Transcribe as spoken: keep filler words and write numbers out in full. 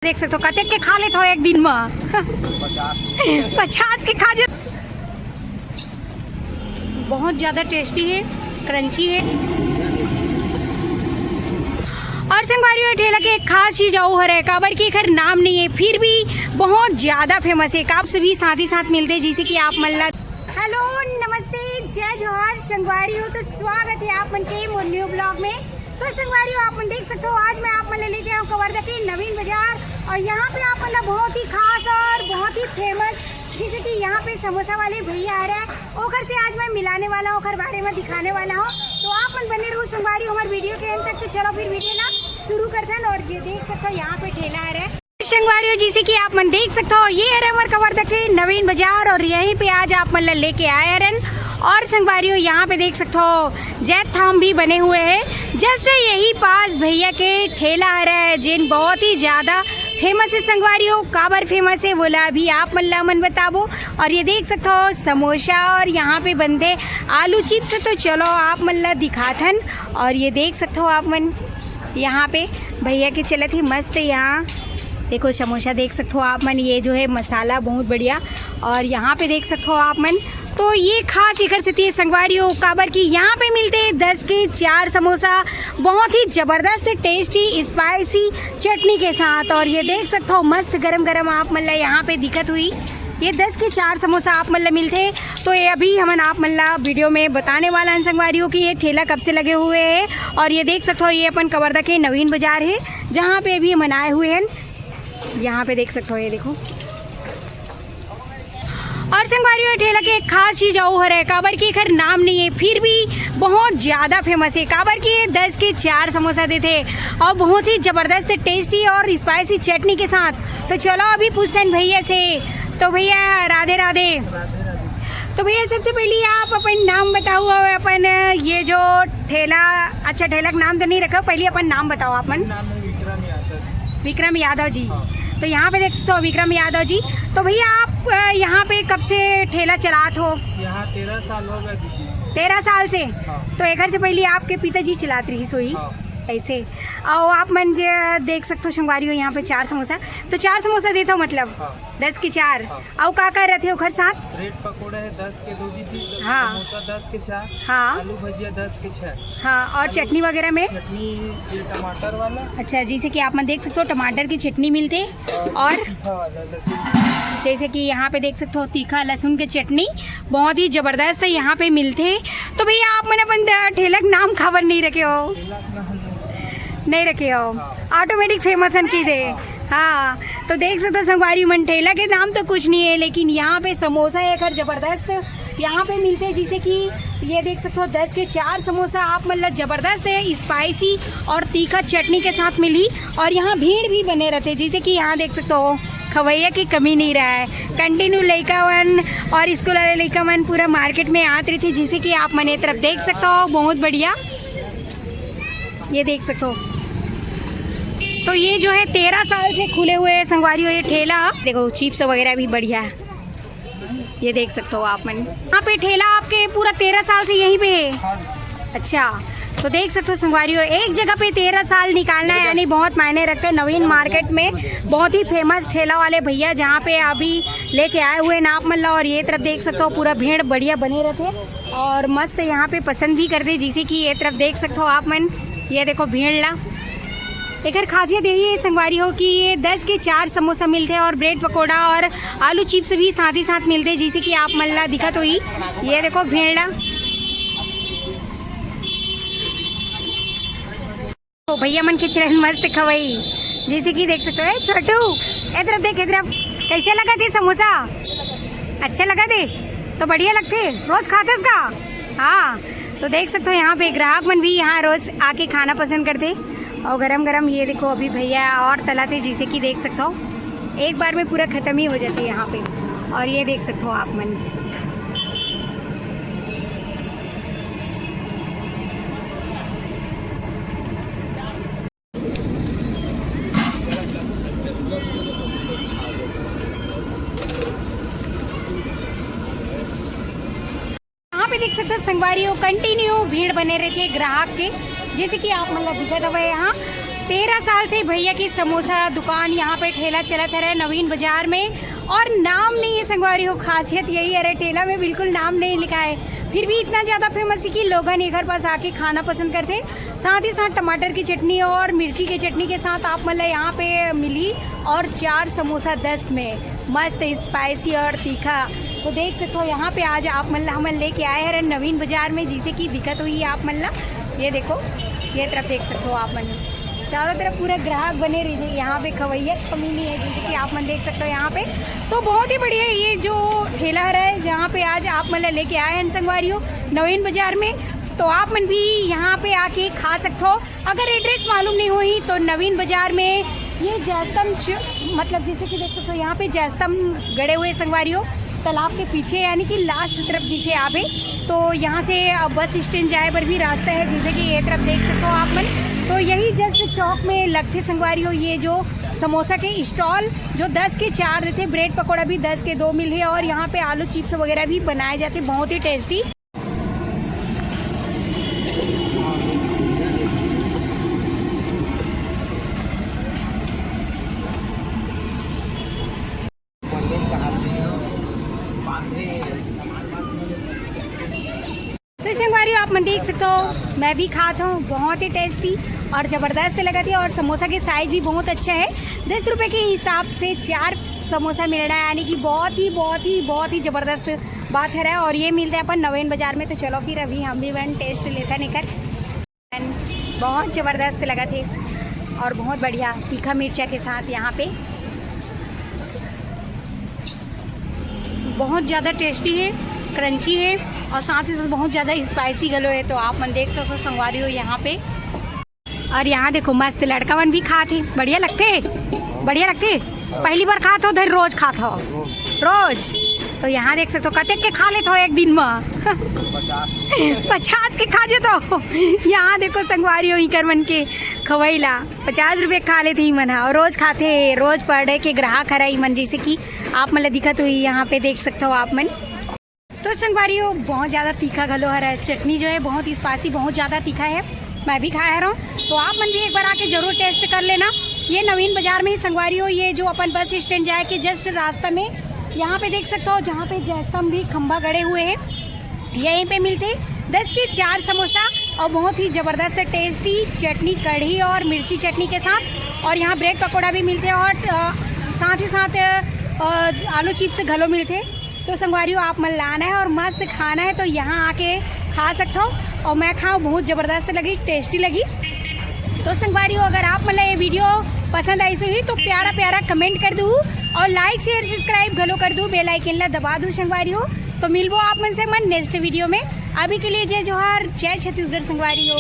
देख सकते हो, कतेक के खा लेत हो एक दिन में। पचास के खा जा। बहुत ज्यादा टेस्टी है, क्रंची है। और संगवारी, ये ठेला के एक खास चीज अउ हरे, काबर कि एकर नाम नहीं है, फिर भी बहुत ज्यादा फेमस है। आप सभी साथ ही साथ मिलते हैं, जैसे कि आप मन ला। हेलो, नमस्ते, जय जोहार संगवारी हो। तो स्वागत है आप मन के मोर न्यू ब्लॉग में। तो संगवारी हो, आप मन देख सकते हो, आज मैं आप मन ला लेके आऊँ कवर्धा के नवीन बाजार। और यहाँ पे आप मन ला बहुत ही खास और बहुत ही फेमस, जैसे कि यहाँ पे समोसा वाले भैया आ रहे हैं, ओकर से आज मैं मिलाने वाला हूँ, ओकर बारे में दिखाने वाला हूँ। तो आप मन बने रहो संगवारी हो हमारे वीडियो के एंड तक। तो चलो फिर वीडियो ना शुरू करते हैं। और ये देख सकते हो, यहाँ पे ठेला आ रहा है। संगवारी हो, जैसे कि आप मन देख सकते हो, ये हरे हमर कवर्धा के नवीन बाजार और यहीं पे आज आप मन ला लेके आए हरन। और संगवारी हो, यहाँ पे देख सकते हो, जैत थाम भी बने हुए हैं। जस्ट यही पास भैया के ठेला हरे, जेन बहुत ही ज्यादा फेमस है संगवारी हो। काबर फेमस है, वोला अभी आप मन ला मन बताबो। और ये देख सकते हो, समोसा और यहाँ पे बनते आलू चिप्स। तो चलो, आप मन ला दिखाथन। और ये देख सकते हो आप मन, यहाँ पे भैया के चलत ही मस्त। यहाँ देखो, समोसा देख सकते हो आप मन, ये जो है मसाला बहुत बढ़िया। और यहाँ पे देख सकते हो आप मन, तो ये खास एकर सेती संगवारी हो, काबर कि यहाँ पे मिलते हैं दस के चार समोसा, बहुत ही जबरदस्त टेस्टी स्पाइसी चटनी के साथ। और ये देख सकते हो, मस्त गरम गरम आप मन ला यहाँ पे दिखत हुई, ये दस के चार समोसा आप मन ला मिलते हैं। तो ये अभी हमन आप मन ला वीडियो में बताने वाला हन संगवारी हो कि ये ठेला कब से लगे हुए है। और ये देख सकते हो, ये अपन कवर्धा के नवीन बाजार है, जहाँ पे अभी हमन आए हुए हैं। यहाँ पे देख सकते हो, ये देखो। और संगवारी हो, ये ठेला के एक खास चीज अउ हरे, काबर कि एकर नाम नहीं है, फिर भी बहुत ज्यादा फेमस है, काबर कि ये दस के चार समोसा देथे और बहुत ही जबरदस्त टेस्टी और स्पाइसी चटनी के साथ। तो चलो, अभी पूछते हैं भैया से। तो भैया, राधे राधे। तो भैया, सबसे पहले आप अपन नाम बताओ और अपन ये जो ठेला, अच्छा, ठेला का नाम तो नहीं रखा, पहले अपन नाम बताओ अपन। नाम है विक्रम यादव। विक्रम यादव जी। हाँ। तो यहाँ पे देख सकते हो, विक्रम यादव जी। तो भैया, आप अ, यहाँ पे कब से ठेला चलात हो? यहाँ तेरह साल हो गए दीदी। तेरह साल से? हाँ। तो एकर से पहले आपके पिताजी चलात रही सोई? हाँ। ऐसे। और आप मन जे देख सकते हो संगवारी हो, यहाँ पे चार समोसा, तो चार समोसा देता हो मतलब? हाँ। दस के चार। हाँ। अउ का का रथे ओखर साथ? ब्रेड पकोड़ा है दस के दो दीदी। हाँ। समोसा दस के चार। हाँ। आलू भजिया दस के छः। हाँ, और आलू चटनी वगैरह में? चटनी ये टमाटर वाला। अच्छा, जैसे कि आप मन देख सकते हो, टमाटर की चटनी मिलते। और तीखा वाला लहसुन। जैसे कि यहाँ पे देख सकते हो, तीखा लहसुन की चटनी बहुत ही जबरदस्त है, यहाँ पे मिलते हैं। तो भैया, आप मन अपन द-, ठेला का नाम काबर नहीं रखे हो? ठेला का नाम नहीं। नहीं रखे हो, हाँ। ऑटोमेटिक फेमस हन की दे। हाँ। हाँ, तो देख सकते हो संगवारी मन, ठेला के नाम तो कुछ नहीं है, लेकिन यहाँ पे समोसा है एकर जबरदस्त यहाँ पे मिलते हैं। जैसे कि ये देख सकते हो, दस के चार समोसा आप मन ला जबरदस्त है, स्पाइसी और तीखा चटनी के साथ मिली। और यहाँ भीड़ भी बने रहते, जैसे कि यहाँ देख सकते हो, खवैया की कमी नहीं रहा है। कंटिन्यू लइका मन और स्कूल वाले लइका मन पूरा मार्केट में आत रही थी, जैसे कि आप मन ये तरफ देख सकते हो, बहुत बढ़िया। ये देख सकते हो, तो ये जो है तेरह साल से खुले हुए है संगवारी हो ये ठेला। देखो, चिप्स वगैरह भी बढ़िया है, ये देख सकते हो आप मन। यहाँ पे ठेला आपके पूरा तेरह साल से यहीं पे है? हाँ। अच्छा, तो देख सकते हो संगवारी हो, एक जगह पे तेरह साल निकालना है, यानी बहुत मायने रखते हैं। नवीन मार्केट में बहुत ही फेमस ठेला वाले भैया, जहाँ पे अभी लेके आए हुए हैं आप मन ला। और ये तरफ देख सकते हो, पूरा भीड़ बढ़िया बने रहते हैं और मस्त यहाँ पे पसंद भी करते हैं। जैसे कि ये तरफ देख सकते हो आप मन, ये देखो भीड़ ला। एकर खासियत यही है संगवारी हो कि ये दस के चार समोसा मिलते हैं और ब्रेड पकोड़ा और आलू चिप्स भी साथ ही साथ मिलते हैं, जैसे कि आप मन ला दिखत होही। ये देखो भीड़ ला, तो भैया मन के चलन मस्त खवई, जैसे कि देख सकते हो। ए छोटू, ए तरफ देख, ए तरफ। कैसे लगा थे समोसा? अच्छा लगा थे? तो बढ़िया लगते, रोज खाते इसका? हाँ। तो देख सकते हो, यहाँ पे ग्राहक मन भी यहाँ रोज आके खाना पसंद करते। और गरम गरम ये देखो, अभी भैया और तलाते, जैसे कि देख सकते हो, एक बार में पूरा खत्म ही हो जाती है यहाँ पे। और ये देख सकते हो आप मन। यहाँ पे देख सकते हो संगवारी हो, कंटिन्यू भीड़ बने रहती है ग्राहक के, जैसे कि आप मन ला दिखत हवे यहाँ। तेरह साल से भैया की समोसा दुकान, यहाँ पे ठेला चलत हरे नवीन बाजार में, और नाम नहीं है संगवारी हो। खासियत यही है रे, ठेला में बिल्कुल नाम नहीं लिखा है, फिर भी इतना ज़्यादा फेमस है कि लोगन एकर पास आके खाना पसंद करते। साथ ही साथ टमाटर की चटनी और मिर्ची की चटनी के साथ आप मन ला यहाँ पे मिली, और चार समोसा दस में, मस्त स्पाइसी और तीखा। तो देख सकते हो यहाँ पे आज आप मन ला हमन लेके आए हरे नवीन बाजार में, जिसे कि दिखत हुई आप मन ला। ये देखो, ये तरफ देख सकते हो आप मन, चारों तरफ पूरा ग्राहक बने रहिथे। यहाँ पे खवैया के कमी नहीं है, जैसे कि आप मन देख सकते हो यहाँ पे। तो बहुत ही बढ़िया ये जो ठेला हरे, जहाँ पे आज आप मन ला लेके आए हैं संगवारी हो नवीन बाजार में, तो आप मन भी यहाँ पे आके खा सकते हो। अगर एड्रेस मालूम नहीं हुई तो नवीन बाजार में ये जयस्तंभ च-, मतलब जैसे कि देख सकते हो यहाँ पे जयस्तंभ गड़े हुए संगवारी हो, तालाब के पीछे, यानी कि लास्ट तरफ जिसे आवे, तो यहाँ से, अ, बस स्टैंड जाए पर भी रास्ता है, जैसे कि ये तरफ देख सकते हो आप मन। तो यही जस्ट चौक में लगथे संगवारी हो ये जो समोसा के स्टॉल, जो दस के चार देथे, ब्रेड पकौड़ा भी दस के दो मिलथे, और यहाँ पे आलू चिप्स वगैरह भी बनाए जाथे, बहुत ही टेस्टी। तो संगवारी हो, आप मन देख सकते हो, मैं भी खात हूँ, बहुत ही टेस्टी और ज़बरदस्त लगत है। और समोसा के साइज भी बहुत अच्छा है, दस रुपये के हिसाब से चार समोसा मिल रहा है, यानी कि बहुत ही, बहुत ही, बहुत ही ज़बरदस्त बात है। और ये मिलते हैं अपन नवीन बाजार में। तो चलो फिर अभी हम भी वन टेस्ट लेथन एकर। बहुत ज़बरदस्त लगत है और बहुत बढ़िया तीखा मिर्चा के साथ यहाँ पे बहुत ज़्यादा टेस्टी है, क्रंची है और साथ ही साथ बहुत ज़्यादा स्पाइसी घलो है। तो आप मन देख सकते हो संगवारी हो यहाँ पे। और यहाँ देखो, मस्त लड़का मन भी खात हे, बढ़िया लगथे, बढ़िया लगथे। पहली बार खात हो, धर रोज खात हो, रोज। तो यहाँ देख सकते हो, कतेक के खा लेत हो एक दिन में। पचास के खा जेत हो। यहाँ देखो संगवारी हो, इकर मन के खवई ला पचास रुपये खा लेथे ही मन ह, और रोज खाथे, रोज पर डे के ग्राहक हरा ही मन, जैसे कि आप मन ला दिखत हुई यहाँ पे देख सकते हो आप मन। तो संगवारी हो, बहुत ज़्यादा तीखा घलो हरा है, चटनी जो है बहुत ही स्पाइसी, बहुत ज़्यादा तीखा है। मैं भी खाया रहा हूँ, तो आप मन भी एक बार आके जरूर टेस्ट कर लेना। ये नवीन बाजार में ही संगवारी हो, ये जो अपन बस स्टैंड जाए के जस्ट रास्ता में, यहाँ पे देख सकते हो जहाँ पे जयस्तंभ भी खंभा गड़े हुए हैं, यहीं पे मिलते दस के चार समोसा और बहुत ही ज़बरदस्त टेस्टी चटनी, कढ़ी और मिर्ची चटनी के साथ। और यहाँ ब्रेड पकौड़ा भी मिलते हैं और, अ, साथ ही साथ, अ, आलू चिप्स घलो मिलते। तो संगवारी हो, आप मन लाना है और मस्त खाना है तो यहाँ आके खा सकते हो। और मैं खाऊँ, बहुत ज़बरदस्त लगी, टेस्टी लगी। तो संगवारी हो, अगर आप मन ला ये वीडियो पसंद आई सही तो प्यारा प्यारा कमेंट कर दू और लाइक शेयर सब्सक्राइब घलो कर दू, बेल आइकन ला दबा दू संगवारी हो। तो मिलबो आप मन से मन नेक्स्ट वीडियो में। अभी के लिए जय जोहार, जय छत्तीसगढ़ संगवारी हो।